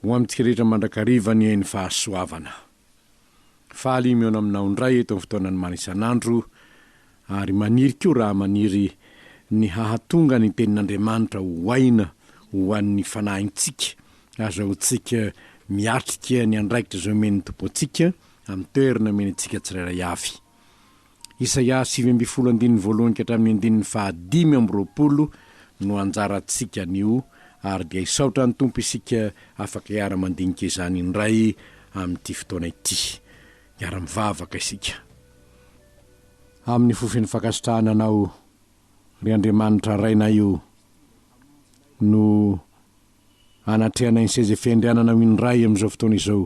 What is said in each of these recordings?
Ho amintsika rehetra mandrakariva anie ny fahasoavana. Faly mihaona aminao indray eto amin'ny fotoanan'ny mana isan'andro ary maniry koa raha maniry ny hahatonga ny tenin'Andriamanitra ho aina ho an'ny fanahintsika, azahoantsika miatrika ny andraikitra izay omen'ny Tompo antsika amin'ny toerana omeny antsika tsirairay avy. Isaia 19 andininy voalohany ka hatramin'ny andininy faha 25 no anjarantsika anio ary dia hisaotra ny Tompo isika afaka hiara-mandinika izany indray amin'ity fotoana ity. Hiara-mivavaka isika. Amin'ny fo feno fankasitrahana Anao, ry Andriamanitra Rainay o, no anatrehanay ny seza fiandriananao indray amin'izao fotoana izao.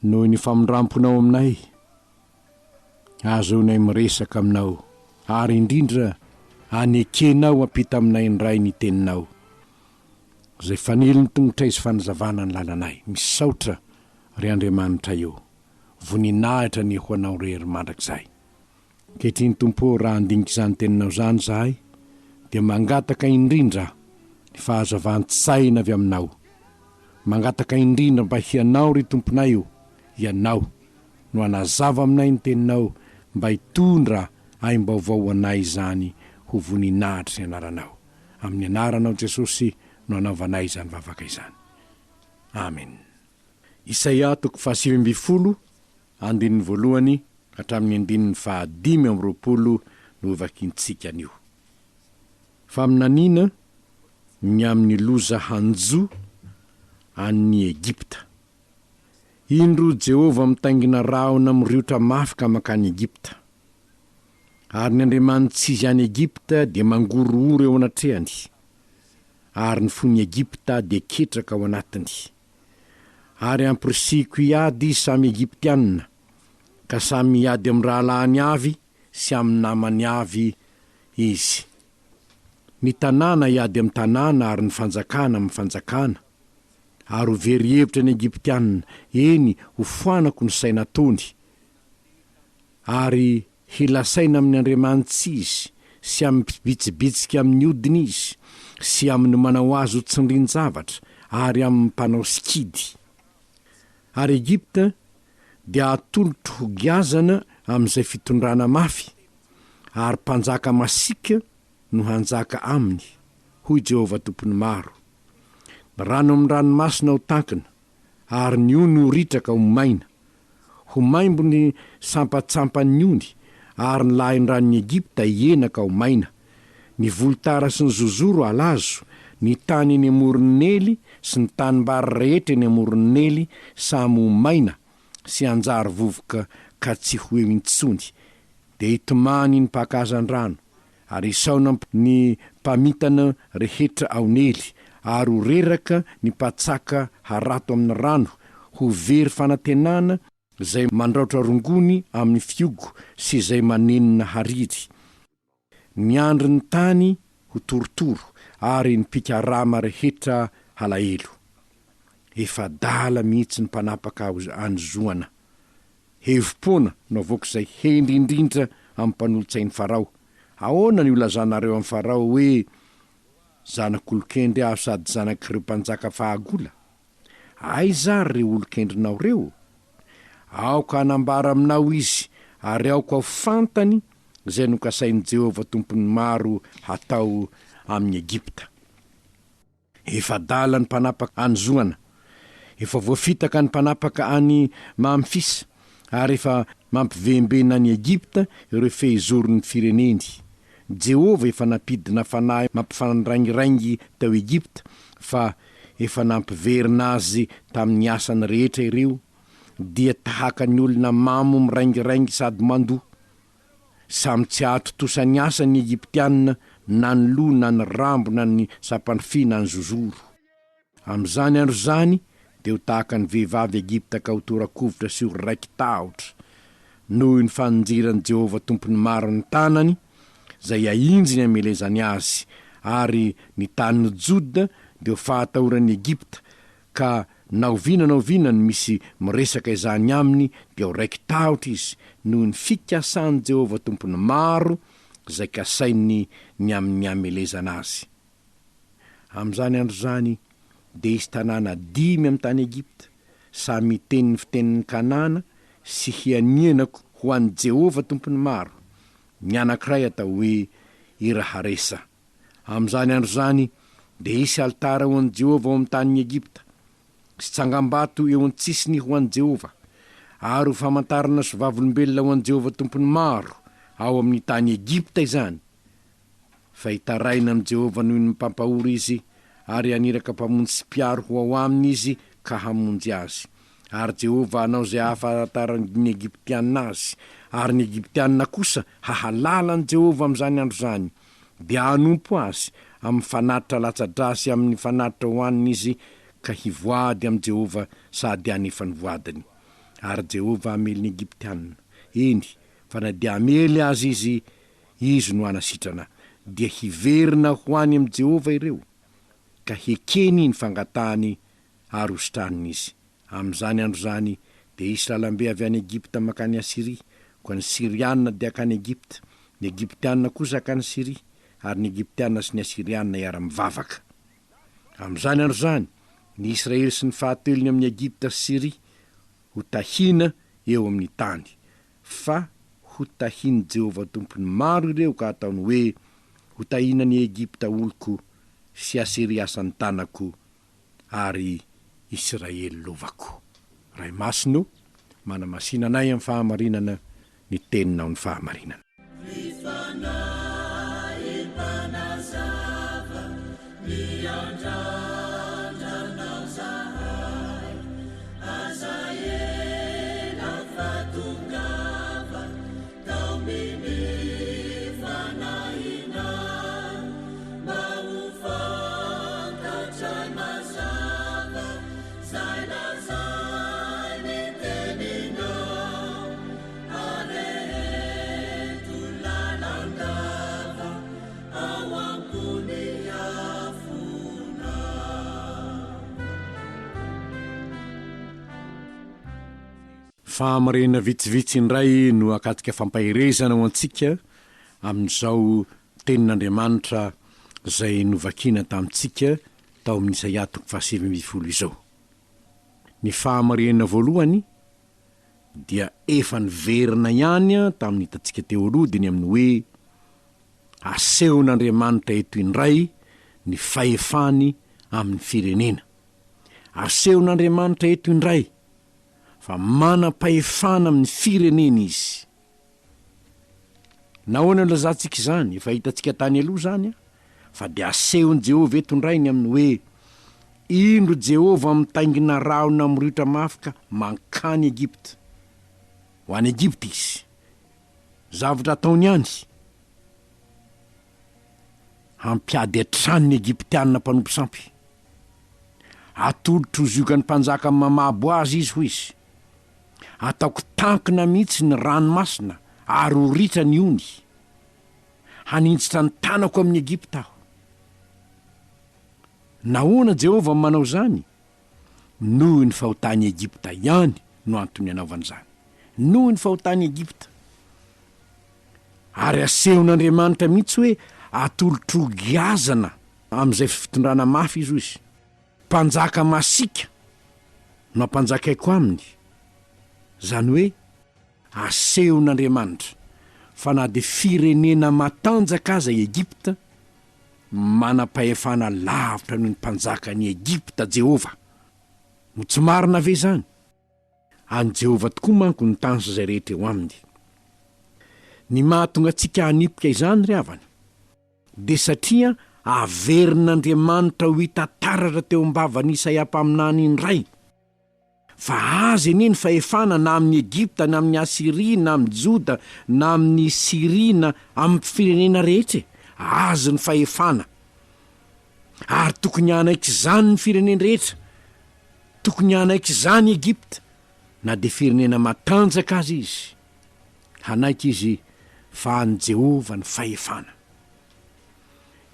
Noho ny famindramponao aminay, ahazoanay miresaka aminao, ary indrindra anekenao hampita aminay indray ny Teninao, izay fanilo ny tongotray sy fanazavana ny lalanay. Misaotra, ry Andriamanitray o! Voninahitra anie ho Anao irery mandrakizay. Ankehitriny Tompo ô, raha handinika izany teninao izany izahay, dia mangataka indrindra ny fahazavan-tsaina avy aminao. Mangataka indrindra mba Hianao ry Tomponay ô, Ianao no hanazava aminay ny teninao mba hitondra aim-baovao ho anay izany ho voninahitry ny anaranao. Amin'ny anaranao Jesosy no anaovanay izany vavaka izany. Amen. Isaia toko faha-19 andininy voalohany hatramin'ny andininy faha-25 no hovakintsika anio. Faminaniana ny amin'ny loza hanjo an'i Egypta. Indro Jehovah mitaingina rahona miriotra mafy ka mankany Egypta. Ary ny andriamani-tsizy any Egypta dia mangorohoro eo anatrehany, ary ny fon'i Egypta dia ketraka ao anatiny. Ary hampirisihiko hiady izy samy Egyptiana, ka samy hiady amin'ny rahalahiny avy sy amin'ny namany avy izy. Ny tanàna hiady amin'ny tanàna ary ny fanjakana amin'ny fanjakana, ary ho very hevitra ny Egyptiana, eny, hofoanako ny saina ataony, ary hilasaina amin'ny andriamani-tsy izy, sy amin'ny mpibitsibitsika amin'ny hodiny izy, sy amin'ny manao azy ho tsindrin-javatra, ary amin'ny mpanao sikidy. Ary Egypta dia hatolotro ho giazana amin'izay fitondrana mafy, ary mpanjaka masiaka no hanjaka aminy, hoy Jehovah Tompon'ny maro. Ny rano amin'ny ranomasina ho tankina, ary ny ony ho ritraka ho maina. Ho maimbo ny sampantsampan'ny ony, ary ny lahin-dranon'i Egypta hihena ka ho maina. Ny volotara sy ny zozoro halazo, ny tany eny amoron'i Neily sy ny tanimbary rehetra eny amoron'i Neily samy ho maina sy hanjary vovoka ka tsy ho eo intsony. Dia hitomany ny mpaka hazandrano, ary hisaona ny mpamitana rehetra ao Neily, ary ho reraka ny mpatsaka harato amin'ny rano, ho very fanantenana izay mandraotra rongony amin'ny fihogo sy izay manenina hariry. Miandry ny tany ho torotoro, ary ny mpikarama rehetra halahelo. Efa adala mihitsy ny mpanapaka any Zoana. Hevi-poana no avoak'izay hendry indrindra amin'ny mpanolotsain'i Farao. Ahoana no ilazanareo amin'i Farao hoe, 'Zanak'olon-kendry aho sady zanak'ireo mpanjaka fahagola'? Aiza ary ireo olon-kendrinao ireo? Aoka hanambara aminao izy, ary aoka ho fantany izay nokasain'i Jehovah Tompon'ny maro hatao amin'i Egypta. Efa adala ny mpanapaka any Zoana, efa voafitaka ny mpanapaka any Mamfisa, ary efa mampivembena an'i Egypta ireo fehizoron'ny fireneny. Jehovah efa nampidina fanahy mampifandraingiraingy tao Egypta, fa efa nampiverina azy tamin'ny asany rehetra ireo, dia tahaka ny olona mamo miraingiraingy sady mandoa. Samy tsy hahatontosa ny asany ny Egyptiana, na ny loha na ny rambo na ny sampanfy na ny zozoro. Amin'izany andro izany dia ho tahaka ny vehivavy Egypta ka ho tora-kovitra sy ho raiki-tahotra noho ny faninjiran'i Jehovah Tompon'ny maro ny tanany, izay hahinjiny hamelezany azy, ary ny tanin'i Joda dia ho fahatahoran'i Egypta, ka na oviana na oviana no misy miresaka izany aminy dia ho raiki-tahotra izy noho ny fikasan'i Jehovah Tompon'ny maro izay kasainy ny amin'ny hamelezana azy. Amin'izany andro izany, Dia hisy tanàna dimy amin'ny tany Egypta, samy hiteny ny fitenin'i Kanana sy hianianako ho an'i Jehovah Tompon'ny maro, ny anankiray atao hoe Iraharesa. Amin'izany andro izany dia hisy alitara ho an'i Jehovah ao amin'ny tanin'i Egypta, sy tsangambato eo an-tsisiny ho an'i Jehovah, ary ho famantarana sy vavolombelona ho an'i Jehovah Tompon'ny maro ao amin'ny tany Egypta izany. Fa hitaraina amin'i Jehovah noho ny mpampahory izy, ary haniraka mpamonjy sy mpiaro ho ao aminy izy ka hamonjy azy. Ary Jehovah hanao izay hahafantaran'ny Egyptiana azy, ary ny Egyptiana kosa hahalala an'i Jehovah amin'izany andro izany, dia hanompo azy amin'ny fanatitra latsa-drà sy amin'ny fanatitra hohanina izy, ka hivoady amin'i Jehovah sady hanefa ny voadiny. Ary Jehovah hamely ny Egyptiana, eny, fa na dia hamely aza izy, Izy no hanasitrana, dia hiverina ho any amin'i Jehovah ireo, ka hekeny ny fangatahany ary hositraniny izy. Amin'izany andro izany, dia hisy lalambe avy any Egypta mankany Asyria, koa ny Syriana dia hankany Egypta, ny Egyptiana kosa hankany Syria, ary ny Egyptiana sy ny Asyriana hiara-mivavaka. Amin'izany andro izany, ny Israely sy ny fahatelony amin'i Egypta sy Syria hotahina eo amin'ny tany, Fa hotahin'i Jehovah Tompon'ny maro ireo ka hataony hoe, Hotahina anie Egypta oloko, sy Asyria asan'ny tanako, ary Isiraely lovako. Ray Masina o, manamasina anay amin'ny fahamarinana, ny Teninao ny fahamarinana. Ry Fanahy Mpanazava, miandrandra Anao zahay. Aza ela fa tongava taomin'ny fanahinay mba ho fantatray mazava zay lazain'ny teninao areheto lalandava ao am-pon'ny afonao. Fahamarinana vitsivitsy indray no akatika fampaherezana ho antsika amin'izao Tenin'Andriamanitra izay novakina tamintsika tao amin'ny Isaia toko fahasivy ambinifolo izao. Ny fahamarinana voalohany dia efa niverina ihany tamin'ny hitantsika teo aloha dia ny amin'ny hoe asehon'Andriamanitra eto indray ny fahefany amin'ny firenena. Asehon'Andriamanitra eto indray fa manam-pahefana amin'ny firenena izy. Nahoana no ilazantsika izany? Efa hitantsika tany aloha izany fa dia asehon'i Jehovah eto indray ny amin'ny hoe indro Jehovah mitaingina rahona miriotra mafy ka mankany Egypta. Ho any Egypta izy. Zavatra ataony ihany. Hampiady hatrany ny Egyptiana mpanompo sampy. Atolotro ho ziogan'ny mpanjaka mamabo azy izy, hoy izy. Ataoko tankina mihitsy ny ranomasina ary ho ritra ny ony. Haninjitra ny tanako amin'i Egypta aho. Nahoana Jehovah no manao izany? Noho ny fahotan'i Egypta ihany no antony anaovany izany. Noho ny fahotan'i Egypta. Ary asehon'Andriamanitra mihitsy hoe atolotro giazana amin'izay fitondrana mafy izy, hoy izy. Mpanjaka masiaka no ampanjakaiko aminy. Izany hoe asehon'Andriamanitra fa na dia firenena matanjaka aza i Egypta, manam-pahefana lavitra noho ny mpanjakan'i Egypta Jehovah. Moa tsy marina ve izany? An'i Jehovah tokoa manko ny tany sy izay rehetra eo aminy. Ny mahatonga antsika hanipika izany, ry havana, dia satria averin'Andriamanitra ho hita taratra teo am-bavan'i Isaia mpaminany indray Fa azy anie ny fahefana na amin'i Egypta na amin'i Asyria na amin'i Joda na amin'i Syria na amin'ny firenena rehetra e! Azy ny fahefana. Ary tokony hanaiky izany ny firenen-drehetra. Tokony hanaiky izany Egypta na dia firenena matanjaka aza izy. Hanaiky izy fa an'i Jehovah ny fahefana.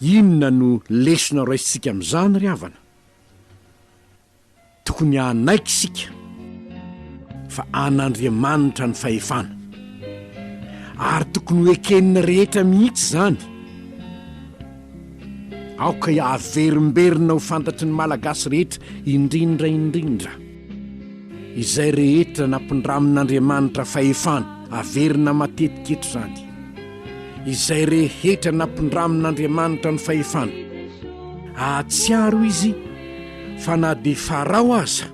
Inona no lesona raisintsika amin'izany ry havana? Tokony hanaiky isika fa an'Andriamanitra ny fahefana, ary tokony ho eken'ny rehetra mihitsy izany. Aoka haverimberina ho fantatry ny Malagasy rehetra, indrindra indrindra izay rehetra nampindramin'Andriamanitra fahefana, averina matetika eto izany, izay rehetra nampindramin'Andriamanitra ny fahefana, ahatsiaro izy fa na dia Farao aza,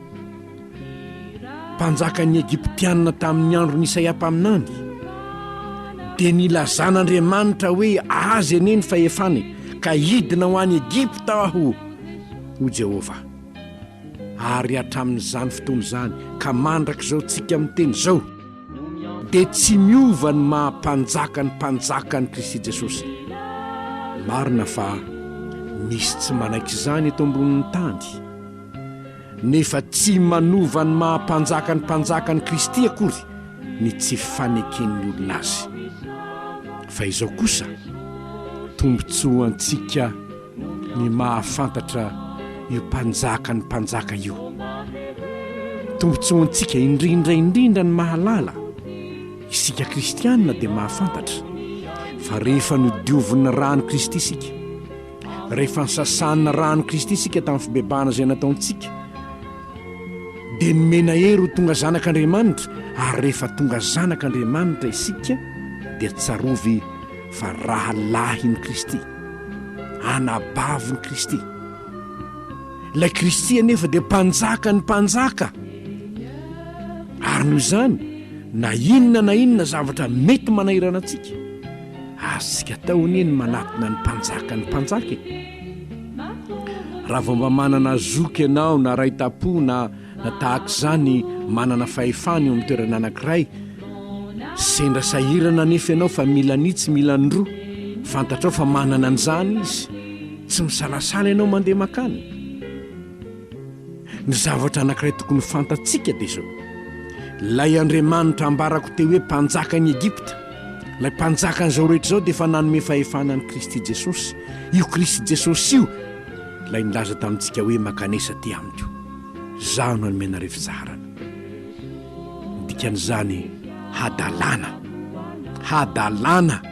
mpanjakan'ny Egyptiana tamin'ny andron'i Isaia mpaminany, dia nilazan'Andriamanitra hoe azy anie ny fahefany ka hidina ho any Egypta aho, hoy Jehovah. Ary hatramin'izany fotoana izany ka mandrak'izao tsika miteny izao, dia tsy miova ny maha mpanjaka ny mpanjaka an'i Kristy Jesosy. Marina fa misy tsy manaiky izany eto ambonin'ny tany. Nefa tsy manova ny maha mpanjaka ny mpanjaka an'i Kristy akory ny tsy faneken'ny olona azy. Fa izao kosa, tombontsoa antsika ny mahafantatra io mpanjaka ny mpanjaka io. Tombontsoa antsika indrindra indrindra ny mahalala, isika kristianina dia mahafantatra fa rehefa nodiovin'ny ràn'i Kristy isika, Rehefa nisasan'ny ran'i Kristy isika tamin'ny fibebahana izay nataontsika, dia nomena hery ho tonga zanak'Andriamanitra, ary rehefa tonga zanak'Andriamanitra isika, dia tsarovy fa rahalahin'i Kristy, anabavin'i Kristy. Ilay Kristy anefa dia mpanjakan'ny mpanjaka. Ary noho izany, na inona na inona zavatra mety manahirana antsika, Azontsika atao anie ny manatona ny mpanjaka ny mpanjaka e! Raha vao mba manana zoky ianao na ray tampo na na tahaka izany manana fahefana eo amin'ny toerana anankiray, sendra sahirana anefa ianao fa mila an'itsy mila an'roa, fantatrao fa manana an'izany izy, tsy misalasala ianao mandeha makany. Ny zavatra anankiray tokony ho fantatsika dia izao, Ilay Andriamanitra ambarako teo hoe mpanjakan'i Egypta, ilay mpanjakan'izao rehetra izao dia efa nanome fahefana an'i Kristy Jesosy. Io Kristy Jesosy io ilay nilaza tamintsika hoe mankanesa aty amiko, izaho no hanome anareo fitsaharana. Ny dikan'izany hadalana, hadalana.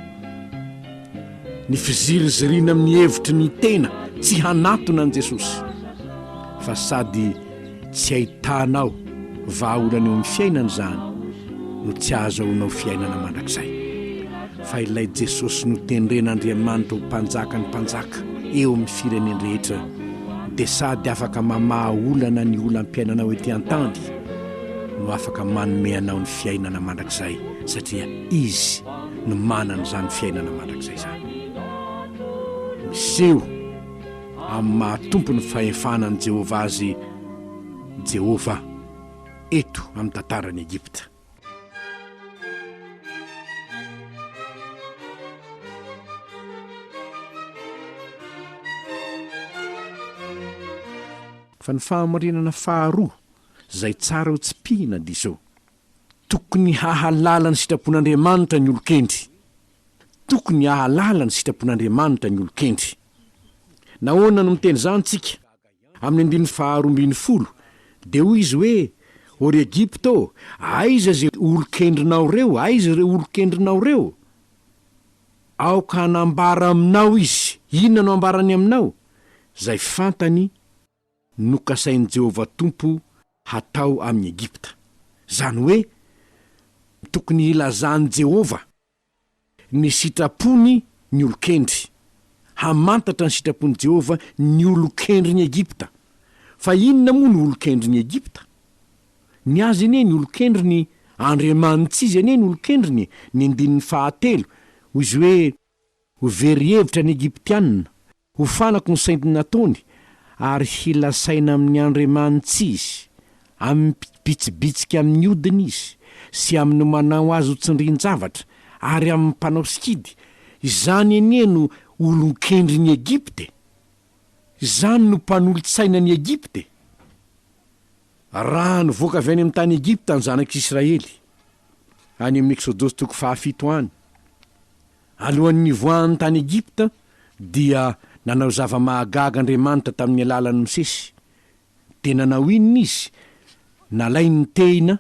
Ny fiziriziriana amin'ny hevitry ny tena tsy hanatona an'i Jesosy, fa sady tsy ahitanao vahaolana eo amin'ny fiainana izany no tsy ahazahoanao fiainana mandrakizay. Fa ilay Jesosy notendren'Andriamanitra ho Mpanjakan'ny mpanjaka eo amin'ny firenen-drehetra dia sady afaka mamaha olana ny olam-piainanao ety an-tany no afaka manome anao ny fiainana mandrakizay satria Izy no manana izany fiainana mandrakizay izany. Miseho amin'ny maha Tompon'ny fahefana an'i Jehovah azy Jehovah eto amin'ny tantaran'i Egypta. Fa ny fahamarinana faharoa izay tsara ho tsipihina dia izao, Tokony hahalala ny sitrapon'Andriamanitra ny olon-kendry. Tokony hahalala ny sitrapon'Andriamanitra ny olon-kendry. Nahoana no miteny izany isika? Amin'ny andininy faharoambinifolo, dia hoy izy hoe, Ô ry Egypta ô, aiza izay olon-kendrinao ireo, aiza ireo olon-kendrinao ireo? Aoka hanambara aminao izy. Inona no ambarany aminao? Izay fantany nokasain'i Jehovah Tompo hatao amin'i Egypta. Izany hoe, tokony hilazan'i Jehovah ny sitrapony ny olon-kendry. Hamantatra ny sitrapon'i Jehovah ny olon-kendrin'i Egypta. Fa inona moa no olon-kendrin'i Egypta? Ny azy anie ny olon-kendriny, andriamanitsy izy anie ny olon-kendriny e! Ny andininy fahatelo, hoy izy hoe, Ho very hevitra ny Egyptiana, ho fanako ny sainty nataony, ary hila saina amin'ny andriamani-tsy izy, amin'ny mpibitsibitsika amin'ny hodiny izy, sy amin'ny manao azy ho tsindrin-javatra, ary amin'ny mpanao sikidy. Izany anie no olon-kendrin'i Egypta e! Izany no mpanolo-tsainan'i Egypta e! Raha nivoaka avy any amin'ny tany Egypta ny zanak'Israely, any amin'ny Eksodosy toko fahafito any, Alohan'ny nivoahany tany Egypta, dia nanao zava-mahagaga Andriamanitra tamin'ny alalan'i Mosesy. Dia nanao inona izy? Nalainy ny tehina,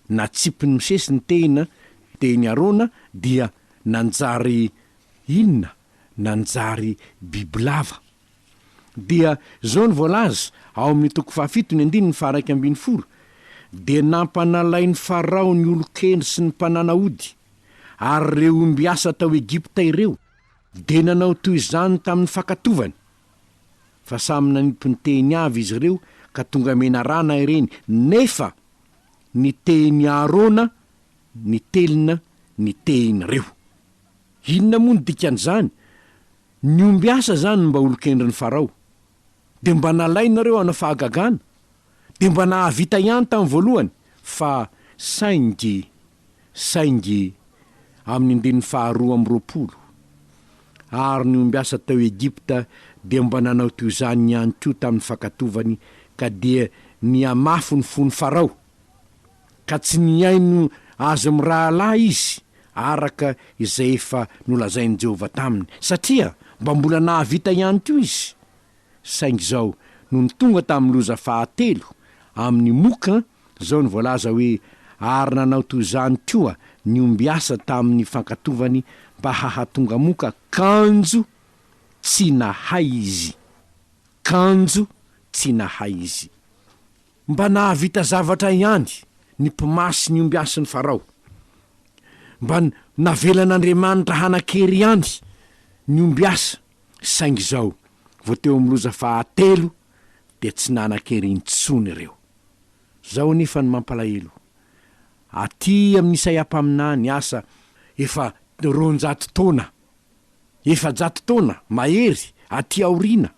natsipin'i Mosesy ny tehina, tehin'i Arona, dia nanjary inona? Nanjary bibilava. Dia izao no voalaza ao amin'ny toko fahafito ny andininy faha-11, Dia nampanalain'i Farao ny olon-kendry sy ny mpanana ody, ary ireo ombiasa tao Egypta ireo dia nanao toy izany tamin'ny fankatovany. Fa samy nanipy ny tehiny avy izy ireo ka tonga menarana ireny, nefa ny tehin'i Aharona nitelina ny tehin'ireo. Inona moa no dikan'izany? Ny ombiasa izany no mba olon-kendrin'i Farao. Dia mba nalainareo hanao fahagagana? Dia mba nahavita ihany tamin'ny voalohany, fa saingy, saingy, amin'ny andininy faharoa amby 20, Ary ny ombiasa tao Egypta dia mba nanao toy izany ihany koa tamin'ny fankatovany, ka dia nihamafy ny fon'i Farao, ka tsy nihaino azy mirahalahy izy, araka izay efa nolazain'i Jehovah taminy, satria mba mbola nahavita ihany koa izy. Saingy izao, nony tonga tamin'ny loza fahatelo, amin'ny moka, izao no voalaza hoe, Ary nanao toy izany koa ny ombiasa tamin'ny fankatovany mba hahatonga moka, kanjo tsy nahay izy. Kanjo tsy nahay izy. Mba nahavita zavatra ihany ny mpimasy ny ombiasin'i Farao. Mba navelan'Andriamanitra hanan-kery ihany ny ombiasa, saingy izao, vao teo amin'ny loza fahatelo dia tsy nanan-kery intsony ireo. Izao anefa no mampalahelo, aty amin'i Isaia mpaminany, asa efa 200 taona, 400 taona mahery aty aoriana,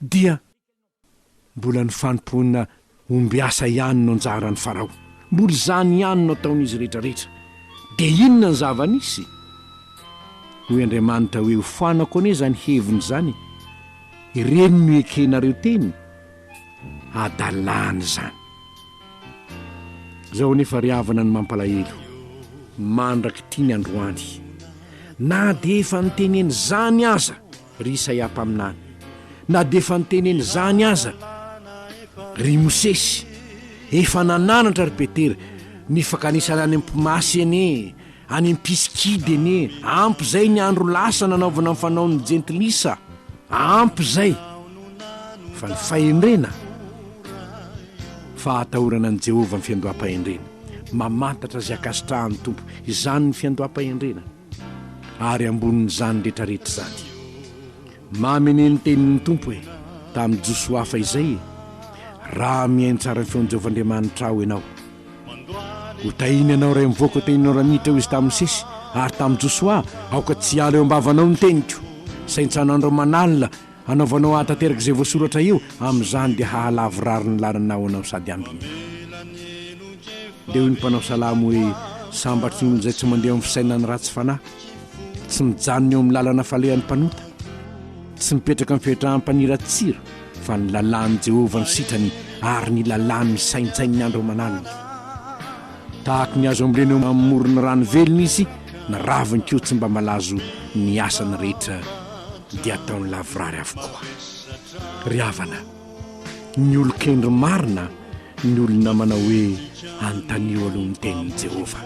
dia. Mbola ny fanompoana ombiasa ihany no anjaran'i Farao. Mbola izany ihany no ataon'izy rehetrarehetra. Dia inona ny zava-nisy? Hoy Andriamanitra hoe, Hofoanako anie izany heviny izany e! Ireny no ekenareo teny? Hadalana izany. Izao anefa ry havana no mampalahelo, mandrak'ity ny androany, na dia efa niteny an'izany aza ry Isaia mpaminany, na dia efa niteny an'izany aza ry Mosesy, efa nananatra ry Petera, ny fankanesana any am-pimasy anie, any am-pisikidy anie, ampy izay ny andro lasa nanaovana ny fanaon'ny jentilisa, ampy izay, fa ny fahendrena, fahatahorana an'i Jehovah ny fiandoham-pahendrena, mamantatra izay ankasitrahan'ny Tompo, izany ny fiandoham-pahendrena. ary ambonin'izany retraretra izany. Mamy anie ny tenin'ny Tompo e, tamin'i Josoa fahizay e, Raha mihaino tsara ny feon'i Jehovah Andriamanitrao ianao. Ho tahiny ianao raha mivoaka ho tahinao raha miditra, hoy izy tamin'i Mosesy, ary tamin'i Josoa, Aoka tsy hiala eo am-bavanao ny teniko. Saintsaino andro aman'alina, hanaovanao hahatanteraka izay voasoratra eo, amin'izany dia hahalavorary ny lalanao ianao sady hambinina. Dia hoy ny mpanao salamo hoe, Sambatry ny olona izay tsy mandeha amin'ny fisainan'ny ratsy fanahy, tsy mijanona eo amin'ny lalana falehan'ny mpanota, tsy mipetraka amin'ny fipetrahan'ny mpaniratsira, fa ny lalàn'i Jehovah no sitrany, ary ny lalàny no saintsaininy andro aman'alina. Tahaka ny hazo ambolena eo amin'ny moron'ny rano velona izy, ny raviny koa tsy mba malazo, ny asany rehetra dia ataony lavorary avokoa. Ry havana, Ny olon-kendry marina ny olona manao hoe, Anontanio aloha ny tenin'i Jehovah.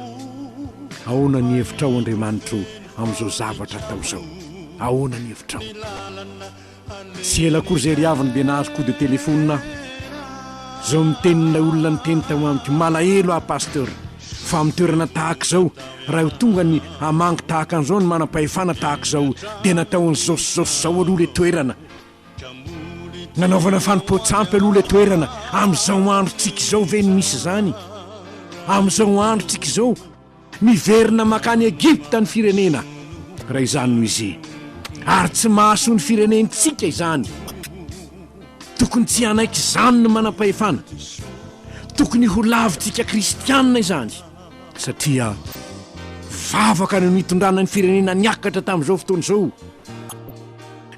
Ahoana ny hevitrao, Andriamanitro, amin'izao zavatra atao izao? Ahoana ny hevitrao? Tsy ela akory izay ry havana dia nahazo coup de téléphone aho. Izao ny tenin'ilay olona niteny tao amiko, Malahelo aho Pasteur, fa amin'ny toerana tahaka izao, raha ho tonga ny hamangy tahaka an'izao ny manam-pahefana tahaka izao, dia natao an'izao sy izao sy izao aloha ilay toerana. Nanaovana fanompoan-tsampy aloha ilay toerana. Amin'izao androntsika izao ve no misy izany? Amin'izao androntsika izao, miverina mankany Egypta ny firenena, raha izany no izy. Ary tsy mahasoa ny firenentsika izany. Tokony tsy hanaiky izany ny manam-pahefana. Tokony ho lavintsika kristianina izany, satria vavaka no nitondrana ny firenena niakatra tamin'izao fotoana izao.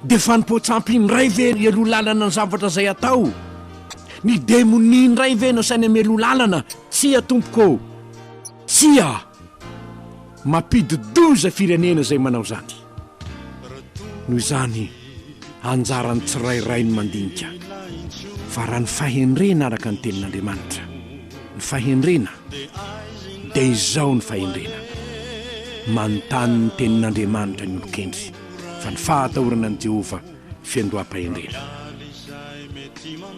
Dia fanompoan-tsampy indray ve mialoha lalana ny zavatra izay atao? Ny demonia indray ve no asaina mialoha lalana? Tsia tompoko ô! Tsia! Mampidi-doza firenena izay manao izany. Noho izany, anjaran'ny tsirairay ny mandinika fa raha ny fahendrena araka ny tenin'Andriamanitra, ny fahendrena dia izao ny fahendrena, manontany ny tenin'Andriamanitra ny olon-kendry. Fa ny fahatahorana an'i Jehovah fiandoham-pahendrena.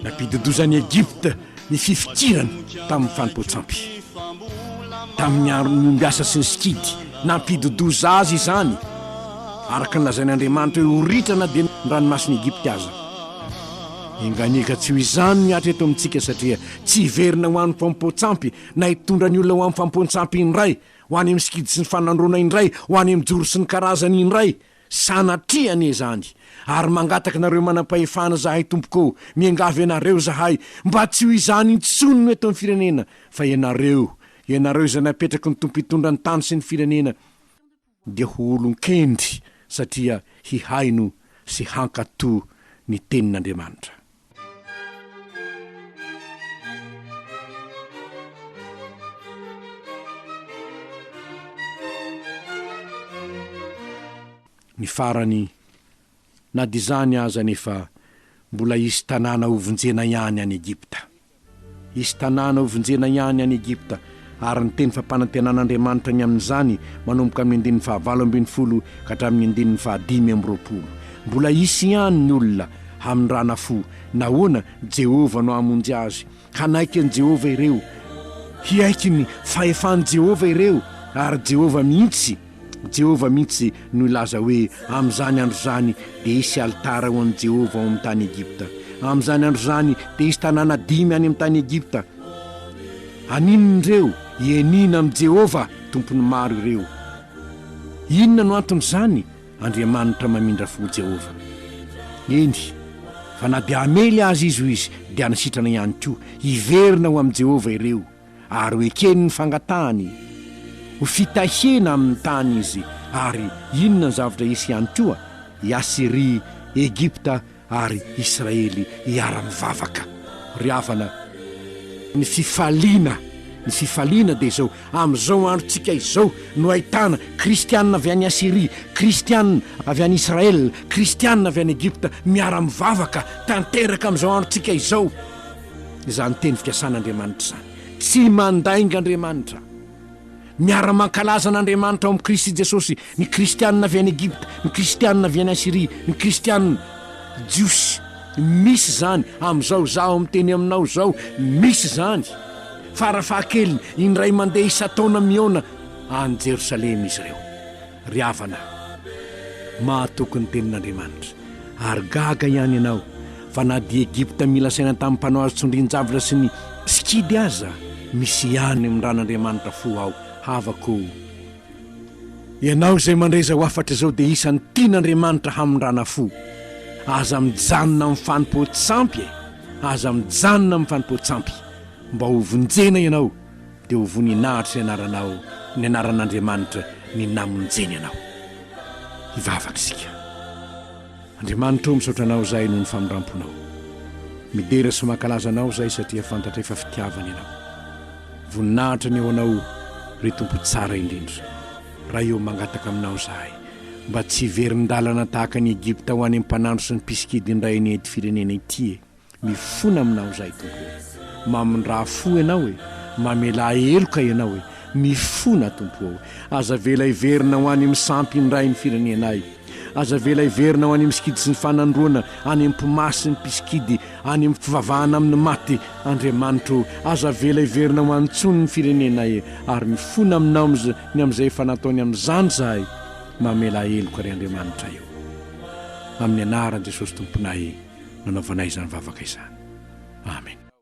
Nampidi-doza an'i Egypta ny fifikirany tamin'ny fanompoan-tsampy. Tamin'ny andron'ny ombiasa sy ny sikidy, nampidi-doza azy izany, araka ny lazain'Andriamanitra hoe ho ritra na dia ny ranomasin'i Egypta aza. Enga anie ka tsy ho izany ny mihatra eto amintsika satria tsy hiverina ho an'ny fanompoan-tsampy na hitondra ny olona ho amin'ny fanompoan-tsampy indray, ho any amin'ny sikidy sy ny fanandroana indray, ho any amin'ny joro sy ny karazany indray. Sanatria anie izany! Ary mangataka anareo manam-pahefana zahay tompoko ô, miangavy anareo zahay mba tsy ho izany intsony no eto amin'ny firenena fa ianareo, ianareo izay napetraky ny Tompo hitondra ny tany sy ny firenena dia ho olon-kendry satria hihaino sy hankato ny tenin'Andriamanitra. Ny farany, na dia izany aza anefa, mbola hisy tanàna hovonjena ihany any Egypta. Hisy tanàna hovonjena ihany any Egypta, ary ny teny fampanantenan'Andriamanitra ny amin'izany manomboka amin'ny andininy fahavalo ambinifolo ka hatramin'ny andininy fahadimy ambiroapolo. Mbola hisy ihany ny olona hamindrana fo. Nahoana? Jehovah no hamonjy azy. Hanaiky an'i Jehovah ireo. Hiaiky ny fahefan'i Jehovah ireo, ary Jehovah mihitsy Jehovah mihitsy no hilaza hoe, Amin'izany andro izany dia hisy alitara ho an'i Jehovah ao amin'ny tany Egypta. Amin'izany andro izany dia hisy tanàna dimy any amin'ny tany Egypta. Haninona ireo? Hianiana amin'i Jehovah, Tompon'ny maro, ireo. Inona no anton'izany? Andriamanitra mamindra fo Jehovah. Eny, fa na dia hamely aza izy, hoy izy, dia hanasitrana ihany koa. Hiverina ho amin'i Jehovah ireo. Ary ho ekeny ny fangatahany. Ho fitahiana amin'ny tany izy. Ary inona ny zavatra hisy ihany koa? I Asyria, Egypta ary Israely hiara-mivavaka. Ry havana, ny fifaliana, ny fifaliana dia izao, amin'izao androntsika izao no ahitana kristiana avy any Asyria, kristiana avy any Israel, kristiana avy any Egypta miara-mivavaka tanteraka amin'izao androntsika izao. Izany teny fikasan'Andriamanitra izany. Tsy mandainga Andriamanitra. Miara-mankalaza an'Andriamanitra ao amin'i Kristy Jesosy ny kristianina avy any Egypta, ny kristianina avy any Asyria, ny kristianina jiosy. Misy izany amin'izao izaho miteny aminao izao, misy izany. Farafahakeliny, indray mandeha isan-taona mihaona any Jerosalema izy ireo. Ry havana, mahatoky ny tenin'Andriamanitra. Ary gaga ihany ianao fa na dia Egypta mila saina tamin'ny mpanao azy tsondrin-javatra sy ny mpisikidy aza, misy ihany ny mindran'Andriamanitra fo ao. Havako o! Ianao izay mandre izao hafatra izao dia isan'ny tian'Andriamanitra hamindrana fo. Aza mijanona amin'ny fanompoan-tsampy e! Aza mijanona amin'ny fanompoan-tsampy. Mba ho vonjena ianao. Dia ho voninahitry ny anaranao, ny anaran'Andriamanitra ny namonjeny anao. Hivavaka isika. Andriamanitra ô, misaotra Anao izahay noho ny famindramponao. Midera sy mankalaza Anao izahay satria fantatray fa fitiavana Ianao. Voninahitra ny ho Anao, ry Tompo tsara indrindra. Ray ô, mangataka Aminao izahay, mba tsy hiverin-dalana tahaka an'i Egypta ho any amin'ny mpanandro sy ny mpisikidy indray anie ity firenena ity e. Mifona aminao izahay Tompo ô. Mamindrà fo Ianao e. Mamelà heloka Ianao e. Mifona Tompo ô. Aza avela hiverina ho any amin'ny sampy indray ny firenenay. Aza avela hiverina ho any amin'ny sikidy sy ny fanandroana, any amin'ny mpimasy sy ny mpisikidy, any amin'ny fivavahana amin'ny maty, Andriamanitra ô. Aza avela hiverina ho any intsony ny firenenay e. Ary mifona aminao ny amin'izay efa nataony amin'izany izahay. Mamelà heloka ry Andriamanitray ô. Amin'ny anaran'i Jesosy Tomponay. nanaovanay izany vavaka izany. Amen.